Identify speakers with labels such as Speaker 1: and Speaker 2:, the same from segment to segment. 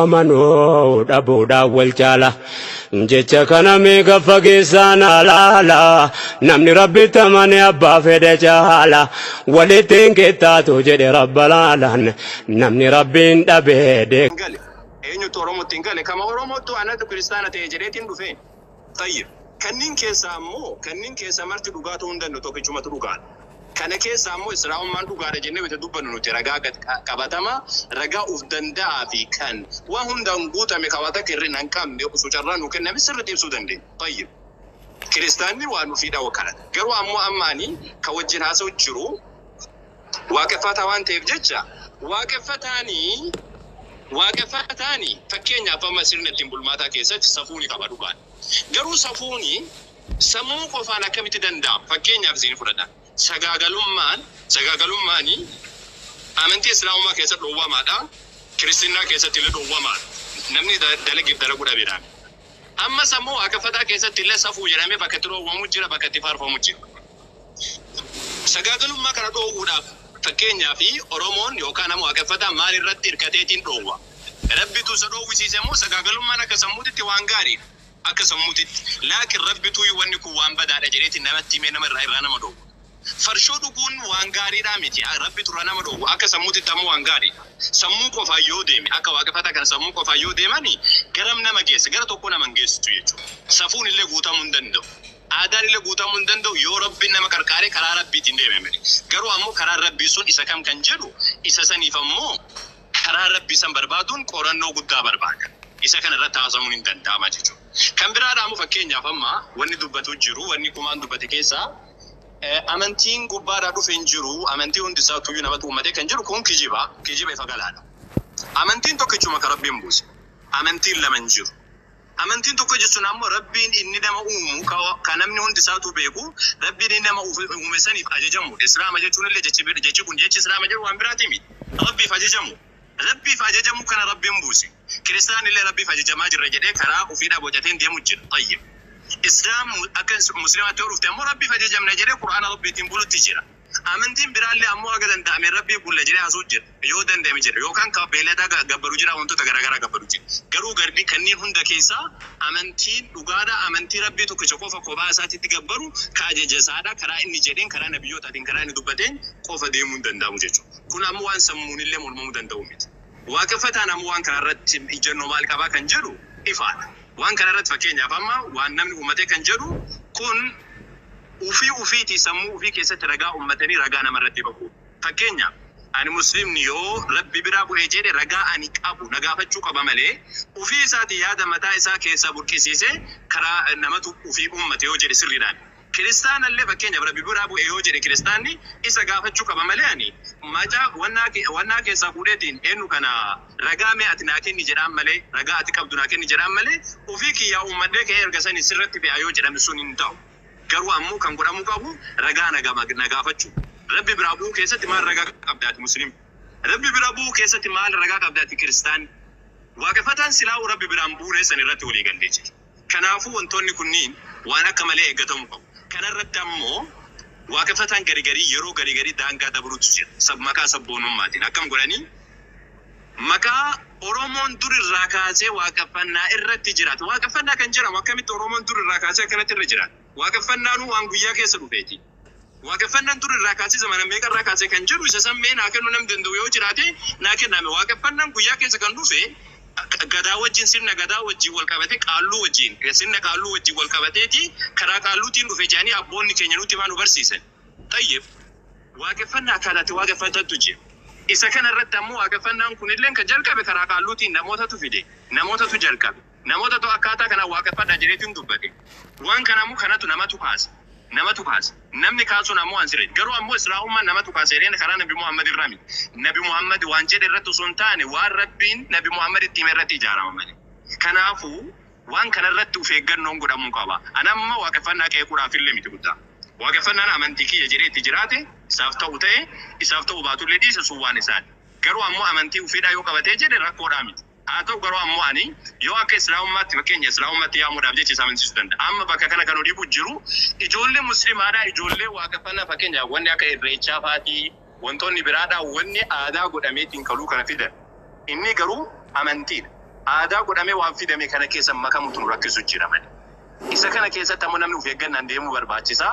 Speaker 1: Amanuu dhabuudhaan wal caala. Jecha kana meeqa fageessaan alaala. Namni Rabbitti amane abbaa fedhe caala. Walitti hin qixxaatu jedhe Rabba laalaan. Namni Rabbiin dhabee deeka.
Speaker 2: Gale eenyutu Oromootti hin gale? Kama Oromootu anatu kiristaana ta'e jedheetiin dhufeen. Tayyib, kanniin keessaa ammoo, kanniin keessaa marti dhugaa ta'uu hin danda'u, tokkichumatu dhugaadha. Kana keessa ammoo Islaamummaan dhugaadha jennee wayita dubbannu, nuti ragaa qabatama, ragaa uf danda'aa fi kan waan hundaan guutame, kan waa takka hir'ina hin qabne osoo carraa nuu kenname sirriitti ibsuu dandeenya. Tayyib. Kiristaanni waan ofiidha wakkalata. Garuu ammoo amma ani kan wajjin haasa'u jiru waaqeffataa waan ta'eef jecha, waaqeffataanii fakkeenyaaf amma sirna ittiin bulmaataa keessatti safuu ni qaba, dhugaan. Garuu safuuni sammuu qofaan akkamitti danda'ama? Fakkeenyaaf isin fudhadha. Sagaagalummaanii amantii Islaamummaa keessatti dhowwamaadha. Kiristinnaa keessatti illee dhowwamaadha. Namni dalageef dalaguu dhabeedhaan. Amma sammuu waaqeffataa keessatti illee safuu jedhamee bakka itti dhowwamu jira, bakka itti faarfamu jira. Sagaagalummaa kana dhoowwuudhaaf fakkeenyaaf Oromoon yookaan nama waaqeffataa maal irratti hirkateetiin dhoowwa? Rabbitu isa dhoowwisiise moo sagaagalummaan akka sammuutitti waan gaariidha? Akka sammuutitti. Laakiin Rabbitu wanni kun waan badaadha jedheetiin namatti himee nama irraa nama dhoowwa. Farshoo dhuguun waan gaariidhaa miti. Rabbitu irraa nama dhoowwa. Akka sammuutitti ammoo waan gaariidha. Sammuu qofaan yoo deeme, akka waaqeffataa kana sammuu qofaan yoo deemani, garam nama geessa? Gara tokko nama hin geessisu jechuudha. Safuun illee guutamuu hin danda'u. Aadaan illee guutamuu hin danda'u yoo Rabbiin nama qarqaaree karaa Rabbiitiin deeme malee. Garuu ammoo karaan Rabbii sun isa kam kan jedhu, isa saniif ammoo karaa Rabbii san barbaaduun qorannoo guddaa barbaada. Isa kana irratti haasamuun hin danda'ama jechuudha. Kan biraadhaa ammoo fakkeenyaaf amma wanni dubbatu jiru, wanni kumaan dubbate keessaa amantiin gubbaadhaa dhufe hin jiru, amantii hundi isaa tuyyuu namatu uummate kan jiru kun kijiba, kijiba ifa galaadha. Amantiin tokkichuma kan Rabbiin buuse. Amantiin lama hin jiru. Amantiin tokko jechuun ammoo Rabbiin inni nama uumu, ka namni hundi isaatu beeku, Rabbiin inni nama uume saniif ajajamu. Islaama jechuun illee jechi kun, jechi Islaama jedhu waan biraati miti. Rabbiif ajajamu. Rabbiif ajajamu kana Rabbiin buuse. Kiristaan illee Rabbiif ajajamaa jirra jedhee karaa ofiidhaa bocateen deemu jira. Tayyib. Islaam akka Musliimaatti yoo dhufte ammoo Rabbiif ajajamna jedhee Qur'aana Rabbiitiin bulutti jira. Amantiin biraallee ammoo haga danda'ame Rabbii bulla jedhee haasa'u jira. Yoo danda'ame jira. Yookaan ka beelladaa gabbaru jira, wantoota garaagaraa gabbaru jira. Garuu garbi kanneen hunda keessaa amantiin dhugaadha. Amantii Rabbii tokkicha qofa kophaa isaatitti gabbaru, ka ajaja isaadha. Karaa inni jedheen, karaa nabiyyootaatiin, karaa inni dubbateen qofa deemuu hin danda'amu jechuudha. Kun ammoo waan sammuun illee mormamuu danda'u miti. Waaqeffataan ammoo waan kana irratti ijannoo maal qabaa kan jedhu ifaadha. Waan kana irratti fakkeenyaaf amma waan namni uummatee kan jedhu kun ufii ufiiti sammuu ufii keessatti ragaa uummatanii ragaa namarratti bahu. Fakkeenyaaf ani Muslimni yoo Rabbi biraa bu'ee jedhe, ragaa ani qabu na gaafachuu qaba malee, ufii isaati yaada mataa isaa keessaa burqisiisee karaa namatu ufii uummate yoo jedhe sirriidhaan. Kiristaanallee fakkeenyaaf Rabbi biraa bu'e yoo jedhe, kiristaanni isa gaafachuu qaba malee, ani macaa wannaa keessaa fuudheetiin eenyu kana ragaa mee ati naa kenni jedhaan malee, ragaa ati qabdu naa kenni jedhaan malee, ufii kiyyaa uummadhee ka'ee erga sanii sirratti fe'a yoo jedhame sun hin ta'u. Garuu ammoo kan godhamuu qabu ragaa na gaafachuu. Rabbi biraa bu'uu keessatti maal ragaa qabdaati Muslim? Rabbi biraa bu'uu keessatti maal ragaa qabdaati Kiristaanni? Waaqeffataan silaa'uu Rabbi biraan buunee san irratti walii gallee jira. Kanaafuu wantoonni kunniin waan akka malee eeggatamuu qabu. Kanarratti ammoo waaqeffataan gari garii yeroo gari garii daangaa dabruutu jira. Maqaa sabboonummaatiin akkam godhanii maqaa Oromoon dur irraa kaasee waaqeffannaa irratti jiraata. Waaqeffannaa kan jedhamu akkamitti Oromoon dur irraa kaasee akkanatti irra jiraata? Waaqeffannaanuu waan guyyaa keessa dhufeeti. Waaqeffannaan dur irraa kaasee zamana meeqa irraa kaasee kan jedhu, isa san mee naa kennuu namni danda'u yoo jiraate naa kenname. Waaqeffannaan guyyaa keessa kan dhufe gadaa wajjin, sirna gadaa wajjin wal qabate, qaalluu wajjin, sirna qaalluu wajjin wal qabateeti karaa qaalluutiin dhufe jedhanii abboonni keenya nutti maa nu barsiisan. Tayyib, waaqeffannaa akkaataatti waaqeffatantu jira. Isa kana irratti ammoo waaqeffannaan kunillee kan jalqabe karaa qaalluutiin namootatu fide, namootatu jalqabe, namootatu akkaataa kanaan waaqeffadhaa jedheetiin dubbate. Waan kana ammoo kanatu namatu kaase. Namatu kaase. Namni kaasuun ammoo an sirrii. Garuu ammoo Islaamummaan namatu kaase jedheen karaa Nabi Muhammad irraa miti. Nabi Muhammad waan jedhe irratti osoo hin taane, waan Rabbiin Nabi Muhammad itti hime irratti ijaarama malee. Kanaafuu waan kana irratti of eeggannoon godhamuu qaba. Ani amma waaqeffannaa qeequudhaaf illee miti guddaa. Waaqeffannaan amantii kiyya jedhee itti jiraate isaaf ta'u ta'e, isaaf ta'u baatullee dhiise, sun waan isaati. Garuu ammoo amantii ofiidhaa yoo qabatee jedhe rakkoodhaa miti. Haa ta'u, garuu ammoo ani yoo akka Islaamummaatti, fakkeenya Islaamummaatti yaamuudhaaf jecha isa amansiisuu danda'a. Amma bakka kana kan dhibu jiru ijoollee Muslimaadhaa, ijoollee waaqeffannaa, fakkeenyaaf wanni akka irreechaa faatii, wantoonni biraadhaa, wanni aadaa godhameetiin kaluu kana fidan. Inni garuu Amantiidha. Aadaa godhamee waan fidame kana keessa makamutu nu rakkisu jira malee. Isa kana keessatti ammoo namni of eeggannaan deemuu barbaachisa.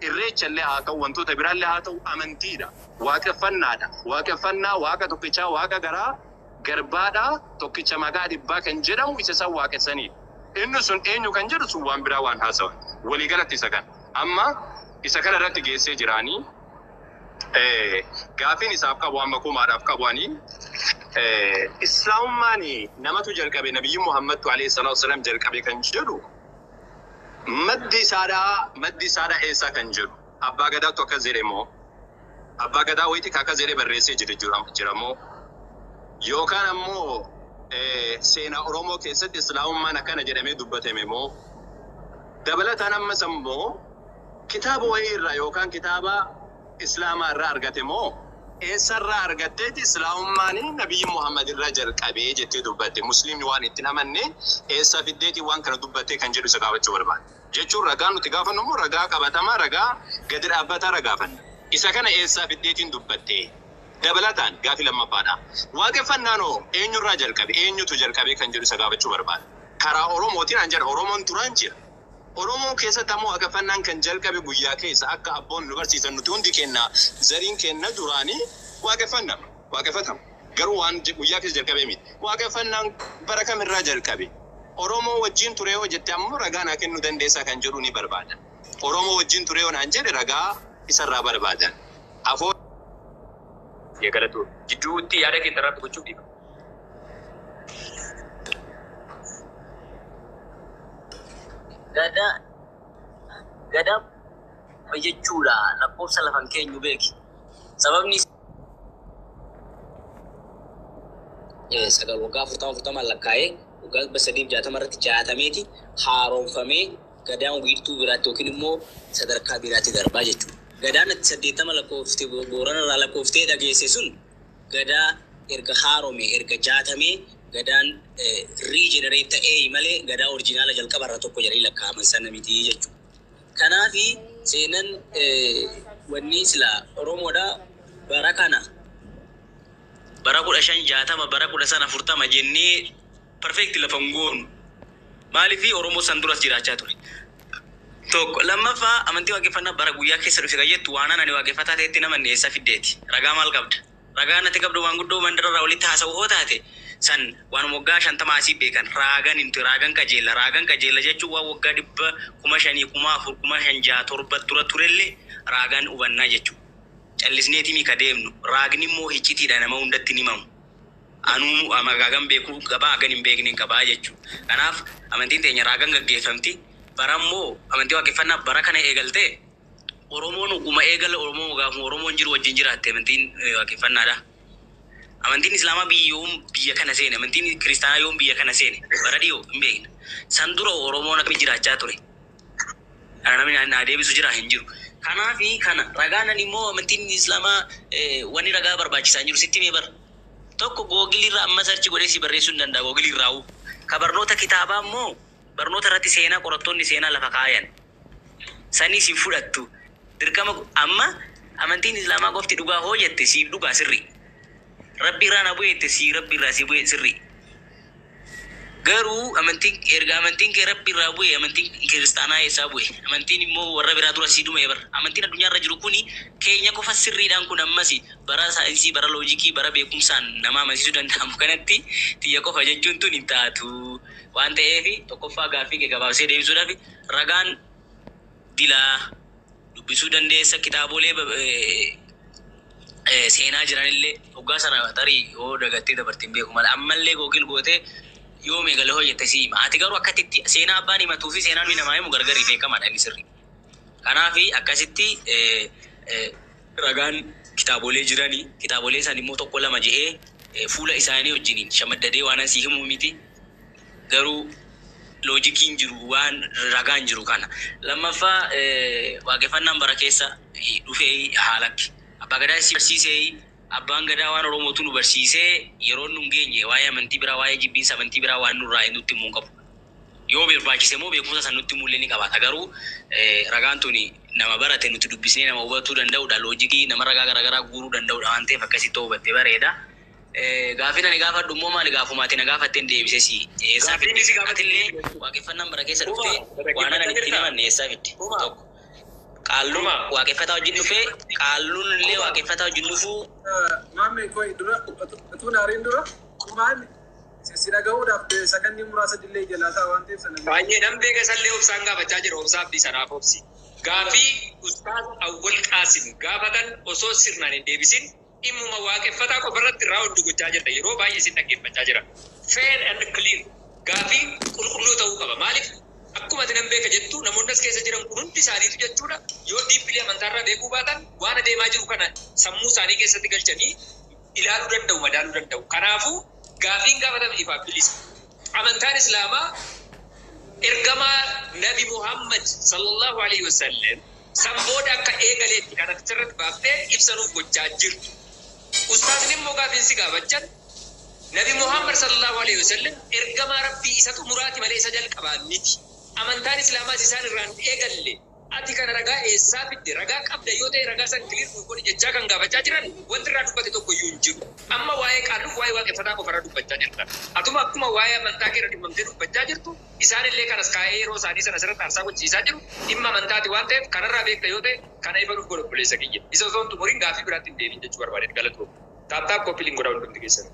Speaker 2: Irreecha illee haa ta'u, wantoota biraallee haa ta'u, amantiidha. Waaqeffannaadha. Waaqeffannaa waaqa tokkichaa, waaqa garaa garbaadhaa, tokkicha maqaa dhibbaa kan jedhamu isa isaan waaqessanidha. Inni sun eenyu kan jedhu sun waan biraa waan haasawan. Waliigalatti isa kana. Amma isa kana irratti geessee jiraanii gaafiin isaaf qabu amma kumaadhaaf qabu ani Islaamummaan namatu jalqabe, Nabiyyi Muhammadtu alayhi salaatu wasalaam jalqabe kan jedhu, maddi isaadhaa eessaa kan jedhu, abbaa gadaatu akkas jedhe moo, abbaa gadaa wayiiti ka akkas jedhee barreessee jira moo, yookaan ammoo seenaa Oromoo keessatti Islaamummaan akkana jedhamee dubbatame moo, dabalataan ammas ammoo kitaaba wayii irraa yookaan kitaaba Islaamaa irraa argate moo, eessarraa argatteeti Islaamummaan Nabiyyi Muhammad irraa jalqabee jettee dubbatte, Musliimni waan ittiin amanne eessa fiddeeti waan kana dubbattee kan jedhu isa gaafachuu barbaada. Jechuun ragaa nuti gaafannu immoo ragaa qabatamaa, ragaa gadi dhaabbataa ragaafanna. Isa kana eessaa fiddeetiin dubbatte? Dabalataan gaafii lammaffaadha. Waaqeffannaanoo eenyurraa jalqabe, eenyutu jalqabe kan jedhu isa gaafachuu barbaada. Karaa Oromootiin an jedha, Oromoon duraan jira. Oromoo keessatti ammoo waaqeffannaan kan jalqabe guyyaa keessa akka abboon nu barsiisan, nuti hundi kenna zariin kenna duraanii waaqeffannama. Waaqeffatama. Garuu waan guyyaa keessa jalqabe miti. Waaqeffannaan bara kamirraa jalqabe? Oromoo wajjin ture yoo jette ammoo ragaa naa kennuu dandeessaa kan jedhu ni barbaadan. Oromoo wajjin ture yoo naan jedhe ragaa isarraa barbaadan. Afoo
Speaker 3: Galatu jidduutti yaada kee irratti gochuuf dhiiba.
Speaker 4: Gadaa jechuudha lakkoofsa lafan keenyu beeki. Sababni sagal waggaa 40 40n lakkaa'ee waggaa 360 irratti jaatameeti haaromfamee gadaan wiirtuu biraatti yookiin immoo sadarkaa biraatti darbaa jechuudha. Gadaan ati 80 lakkooftee Boorana irraa lakkooftee dhageesse sun gadaa erga haarome, erga jaatamee gadaan regenerate ta'ee malee gadaa original jalqaba irraa tokko jedhanii lakkaa'aman sana miti jechuudha. Kanaafi seenan wanni sila Oromoodha bara kana bara 1560, bara 1540 jennee perfect lafa hin goonu. Maaliif? Oromoo san duras jiraachaa ture. Tokko lammaffaa, amantii waaqeffannaa bara guyyaa keessa dhufe kan jettu, waan ani waaqeffataa ta'etti namanne eessa fiddeeti? Ragaa maal qabda? Ragaa natti qabdu waan guddoo mandarraa walitti haasa'u hoo taate san waan waggaa 50 asii beekan raagan hin raagan qajeella. Raagan qajeella jechuun waan waggaa dhibba 5,000, 4,000, 5,000, 6, 7 dura turellee raagan hubannaa jechuudha. Callisneetii ka deemnu raagni immoo hiccitiidha, nama hundatti ni himamu. Anuu hagan beekuu qabaa, hagan hin beekne qabaa jechuudha. Kanaaf amantiin teenya raagan gaggeeffamti. Bara immoo amantii waaqeffannaa bara kana eegaltee Oromoon oguma eegala, Oromoo gaafuma Oromoon jiru wajjin jiraatte amantiin waaqeffannaadha. Amantiin Islaamaa biyya yoom biyya kana seene? Amantiin Kiristaanaa yoom biyya kana seene? Bara dhiyoo hin beekna. San dura Oromoon akkamitti jiraachaa ture? Kana namni naa deebisu jira hin jiru. Kanaafi kana ragaan immoo amantiin Islaamaa wanni ragaa barbaachisaa hin jiru sitti mee bara. Tokko Google irraa amma search godhee si barreessuu hin danda'a Google irraa'u. Ka barnoota kitaabaa immoo barnoota irratti seenaa qorattoonni seenaa lafa kaayan. Sanis hin fudhattu. Dirqama amma amantiin Islaamaa qofti dhugaa hoo jette siif dhugaa sirri. Rabbi irraa na bu'e jette sii Rabbi irraa si bu'e sirri. Garuu amantiin erga amantiin kee Rabbi irraa bu'e, amantiin kiristaanaa eessaa bu'e? Amantiin immoo warra biraa dura sii dhume bara. Amantiin addunyaa irra jiru kuni keenya qofa sirriidhaan kun ammas bara saayinsii, bara loojikii, bara beekumsaan nama amansiisuu danda'amu kanatti tiyya qofa jechuun tun hin taatu. Waan ta'eef tokkoffaa gaaffii kee gabaabsee deebisuudhaaf ragaan dilaa dubbisuu dandeessa, kitaabolee seenaa jiranillee hoggaa sana tarii yoo dagattee dabartee hin beeku malee ammallee Google gootee yoo meegalee hojjette si hima. Ati garuu akkatitti seenaa abbaan himatuu fi seenaan nuyi namaa himu gargari beekamaadha inni sirri. Kanaafi akkasitti ragaan kitaabolee jiranii, kitaabolee san immoo tokko lama je'ee fuula isaanii wajjiniin shamaddadee waan asii himuu miti. Garuu loojikiin jiru waan ragaan jiru kana. Lammaffaa, waaqeffannaan bara keessa dhufee haalakki. Abbaa Gadaa si barsiisee, abbaan Gadaa waan Oromootu nu barsiisee yeroo nu hin geenye waa'ee amantii biraa, waa'ee jibbiinsa amantii biraa waan nurraa nutti himuu hin qabu. Yoo barbaachise immoo beekumsa san nutti himuu illee ni qabaata. Garuu ragaan tuni nama barate nuti dubbisnee nama hubatuu danda'udha. Loojikii nama ragaa garaagaraa guuruu danda'udha waan ta'eef akkasitti hubattee bareeda. Gaaffiin ani gaafadhu immoo maali gaafumaati na gaafatteen deebisee si eessaa
Speaker 3: Gaaffiin
Speaker 4: fidde?
Speaker 3: si gaafadhu
Speaker 4: Atillee waaqeffannaan bara keessa
Speaker 3: Kuma,
Speaker 4: dhuftee waan ani itti himanne eessaa fidde?
Speaker 3: Kuma.
Speaker 4: Tokko. Qaalluun
Speaker 3: Kuma.
Speaker 4: waaqeffataa wajjin dhufee qaalluun illee waaqeffataa wajjin dhufuu
Speaker 5: Maammi koi dura utuu naariin dura kumaan si dhaga'uudhaaf sakandii muraasa dillee jalaa ta'a waan ta'eef sana.
Speaker 3: Baay'ee nan beeka isallee obsaan gaafachaa jira obsaaf fi sanaaf obsi. Gaafii Ustaaz Awwal Qaasim gaafatan osoo sirnaan hin deebisin dhimmuma waaqeffataa qofa irratti raawwantu gochaa jirta. Yeroo baay'ee isin dhaggeeffachaa jira. Fair and clear. Gaafii qulqulluu ta'uu qaba. Maaliif akkuma ati nan beeka jettu namoonni as keessa jiran kun hundi isaaniitu jechuudha. Yoo deeply amantaarraa beekuu baatan waan adeemaa jiru kana sammuu isaanii keessatti galchanii ilaaluu danda'u, madaaluu danda'u. Kanaafuu gaafiin gaafatame ifaaf bilisa. Amantaan Islaamaa ergamaa Nabi Muhammad sallallahu alaihi wasallam san booda akka eegaleetti kan achirratti baaftee ibsanuuf gochaa jirtu. Ustaazni immoo gaafiin si gaafachan Nabi Muhammad sallallahu alaihi wasallam ergamaa Rabbii isatu muraati malee isa jalqabaa miti. Amantaan Islaamaas isaan irraan eegalle. Ati kana ragaa eessaa fidde? Ragaa qabda yoo ta'e ragaa san clear nuuf godhi jechaa kan gaafachaa jiran wanti irraa dubbate tokko iyyuu hin jiru. Amma waa'ee qaalluuf waa'ee waaqeffataa qofa irra dubbachaa jirta. Atuma akkuma waa'ee amantaa kee irra dhimmamtee dubbachaa jirtu isaan illee kanas kaa'ee yeroo isaanii sana asirratti aarsaa gochiisaa jiru dhimma amantaati waan ta'eef kanarraa beekta yoo ta'e kana ifa nuuf godhu obboleessa kiyya. Isa osoo hin xumuriin gaafii biraatti hin deebiin jechuu barbaade galatoo. Tap tap copy link godhaa hundumti keessan.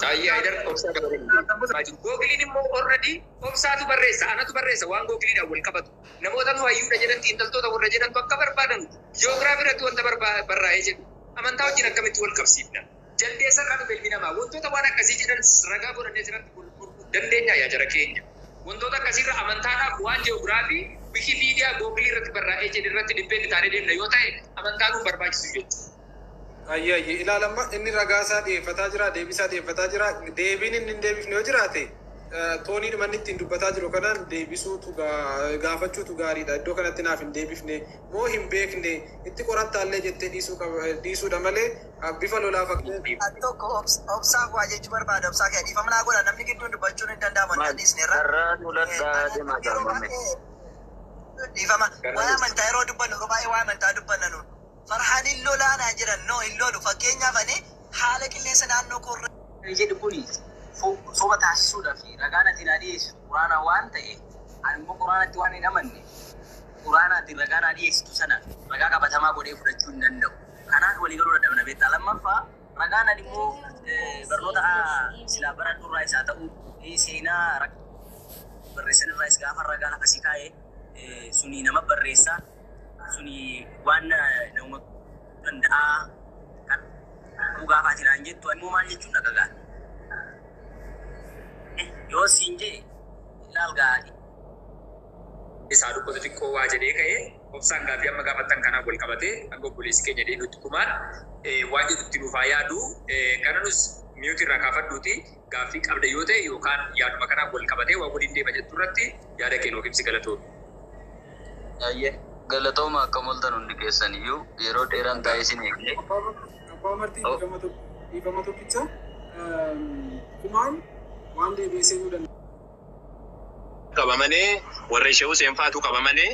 Speaker 3: Ayyee Haidar obsaa qabatee. Googiliin immoo already obsaatu barreessa anatu barreessa waan googiliidhaan wal qabatu. Namoota nu hayyuudha jedhan xiinxaltoota warra jedhantu akka barbaadan ji'oogiraafii irratti wanta barraa'ee jedhu amantaa wajjin akkamitti wal qabsiifna. Jaldeessa irraa dhufe ilmi namaa wantoota waan akkasii jedhan ragaa godhannee asirratti gurguruu dandeenya yaa jara keenya. Wantoota akkasiirra amantaadhaaf waan ji'oogiraafii Wikipedia googilii irratti barraa'ee jedhu irratti dhibbeen taanee deemna yoo ta'e amantaa nuun barbaachisu jechuudha.
Speaker 5: Ayyee ayyee ilaalamma inni ragaa isaa dhiyeeffataa jira deebii isaa dhiyeeffataa jira deebiin inni hin deebifne yoo jiraate tooniidhuma inni ittiin dubbataa jiru kanaan deebisuutu gaafachuutu gaariidha. Iddoo kanatti naaf hin deebifne moo hin beekne itti qorattaallee jettee dhiisuu qaba dhiisuudha malee bifa lolaa fakkeenya.
Speaker 6: Ati tokko obsaaf waa jechuu barbaada obsaa kee dhiifama naa godha namni gidduun dubbachuun hin danda'amu hin dhiisneerra.
Speaker 7: Karraa duladhaa deemaa gaamame.
Speaker 6: Dhiifama waa'ee amantaa yeroo dubbannu yeroo baay'ee waa'ee amantaa dubbanna nuun. Farhaan hin lolaanaa jiran no hin lolu fakkeenyaaf ani haala qilleensa naannoo koorra.
Speaker 4: Jedhu kuni soba taasisuudhaaf ragaan ati naa dhiyeessitu quraana waan ta'e ani immoo quraanatti waan hin amanne quraanaatti ragaa naa dhiyeessitu sana ragaa qabatamaa godhee fudhachuu hin danda'u. Kanaaf walii galuu dadhabna beektaa. Lammaffaa ragaan ani immoo barnoota silaa baradhu irraa isaa ta'u seenaa barreessan irraa is gaafa ragaa lafa si kaa'e suni nama barreessa suni waan nama danda'aa kan gaafa ati naan jettu immoo maal jechuun dhagagaa. Yoo siin jee ilaal gaa
Speaker 3: Isaa dubbatu xiqqoo waa jedhee ka'ee obsaan gaafii amma gaafattan kanaaf wal qabatee hanga obboleessi keenya deebi'utti kumaan waan jedhutti nuuf haa yaadu kana nus mute irraa kaafadhuuti gaaffii qabda yoo ta'e yookaan yaaduma kanaaf wal qabatee waan waliin deema jettu irratti yaada kee nuuf ibsi galatoomii.
Speaker 7: Ayyee galatooma akka moltan hundi keessan iyyuu yeroo dheeraan taa'ee isin eegne.
Speaker 5: Abbaa Martii dhiifama tokkicha kumaan waan deebi'ee seenuu danda'a.
Speaker 2: Qaba malee warra ishee Hussein faatu qaba malee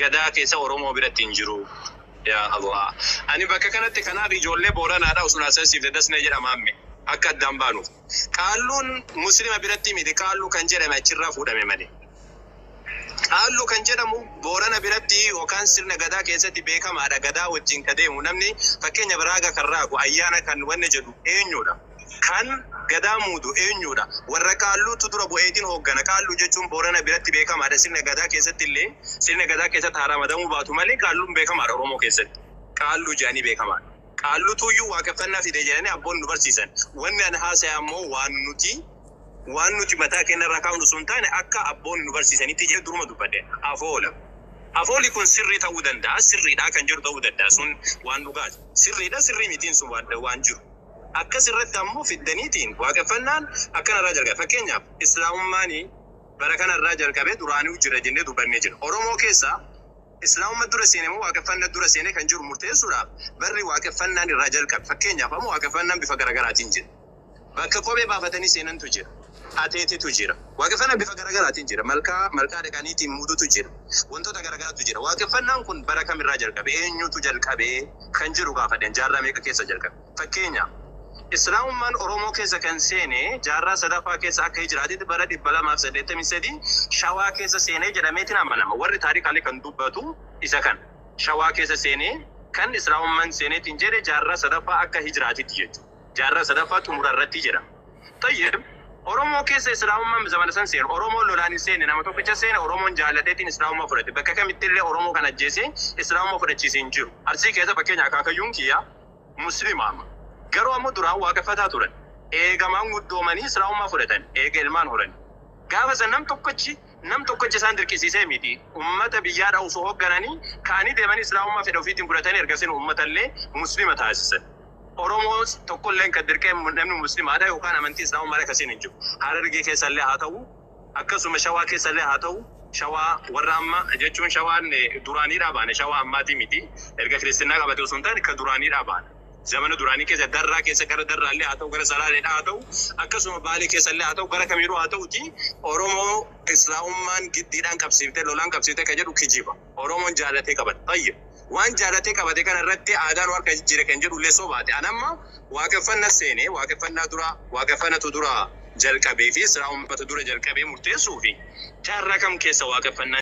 Speaker 2: gadaa keessa Oromoo biratti hin jiru. Yaa Allah. Ani bakka kanatti kanaaf ijoollee Booranaadha osoo naasasiifte dasnee jedhama amme akka addaan baanuuf. Qaalluun Muslima biratti miti qaalluu kan jedhame achirraa fuudhame malee. Qaalluu kan jedhamu Boorana biratti yookaan sirna gadaa keessatti beekamaadha. Gadaa wajjin ka deemu namni fakkeenya raaga kan raagu ayyaana kan wanne jedhu eenyudha? Kan gadaa muudu eenyudha? Warra qaalluutu dura bu'eetiin hooggana. Qaalluu jechuun Boorana biratti beekamaadha. Sirna gadaa keessatti illee sirna gadaa keessatti haaramadamuu baatu malee qaalluun beekamaadha Oromoo keessatti. Qaalluu jedhanii beekamaadha. Qaalluutu iyyuu waaqeffannaa fide jedhanii abboonni nu barsiisan. Wanni ani haasa'e ammoo waan nuti mataa keenya irraa kaa'u osoo hin taane akka abboonni nu barsiisanitti jedhe duruma dubbadhe afoola. Afoolli kun sirrii ta'uu danda'a, sirriidha kan jedhu ta'uu danda'a sun waan dhugaati. Sirriidha sirrii mitiin sun waan jiru. Akkas irratti ammoo fiddaniitiin waaqeffannaan akkanarraa jalqabe. Fakkeenyaaf islaamummaan bara kanarraa jalqabee duraanii jira jennee dubbannee jira. Oromoo keessa islaamummaa dura seenee moo waaqeffannaa dura seenee kan jiru murteessuudhaaf barri waaqeffannaan irraa jalqabe. Fakkeenyaaf ammoo waaqeffannaan bifa garaagaraatiin jira. Bakka kophee baafatanii seenantu jira. Ateetetu jira. Waaqeffannaa bifa garaagaraatiin jira. Malkaa malkaa dhaqaniitiin muudutu jira. Wantoota garaagaraatu jira. Waaqeffannaan kun bara kamirraa jalqabe? Eenyutu jalqabe? Kan jiru gaafadhen jaarraa meeqa keessa jalqabe? Fakkeenya Islaamummaan Oromoo keessa kan seene jaarraa sadaffaa keessa akka hijiraatitti bara 283 Shawaa keessa seenee jedhameetiin amanama. Warri taarikaalee kan dubbatu isa kana. Shawaa keessa seenee kan Islaamummaan seeneetiin jedhe jaarraa sadaffaa akka hijiraatitti jechuudha. Jaarraa sadaffaa xumura irratti jedhama. Tayyib Oromoo keessa Islaamummaan zamana san seenu Oromoon lolaan hin seene, nama tokkicha seene. Oromoon jaalateetiin Islaamummaa fudhate. Bakka kamittillee Oromoo kan ajjeese Islaamummaa fudhachiise hin jiru. Arsii keessa fakkeenya akaakayyuun kiyya Musliima amma. Garuu ammoo duraan waaqeffataa turan. Eegamaan guddoomanii Islaamummaa fudhatan. Eega ilmaan horan. Gaafa san nam tokkichi isaan dirqisiisee miti. Ummata biyyaadha osoo hooggananii ka'anii deemanii Islaamummaa fedha ofiitiin fudhatanii ergasiin uummatallee Muslima taasisan. Oromoo tokkollee kan dirqee namni Muslimaadha yookaan amantii Islaamummaadha akkasiin hin jiru. Harargee keessallee haa ta'u, akkasuma Shawaa keessallee haa ta'u, Shawaa warra amma jechuun Shawaan duraaniidhaa baane, Shawaa ammaatii miti. Erga Kiristinnaa qabate osoo hin taane kan duraaniidhaa baane. Zamana duraanii keessa Darraa keessa, gara Darraallee haa ta'u, gara Salaaleedhaa haa ta'u, akkasuma Baalee keessallee haa ta'u, gara kamiiruu haa ta'uti, Oromoo Islaamummaan giddiidhaan qabsiiftee lolaan qabsiiftee kan jedhu kijiba. Oromoon jaalatee qabate. Tayyib. Waan jaalatee qabate kana irratti aadaan harka jijjiire kan jedhu illee sobaate. Anamma waaqeffannaa seenee waaqeffannaa dura waaqeffannatu dura jalqabee fi Islaamummaatu dura jalqabee murteessuu fi jaarraa kam keessa waaqeffannaa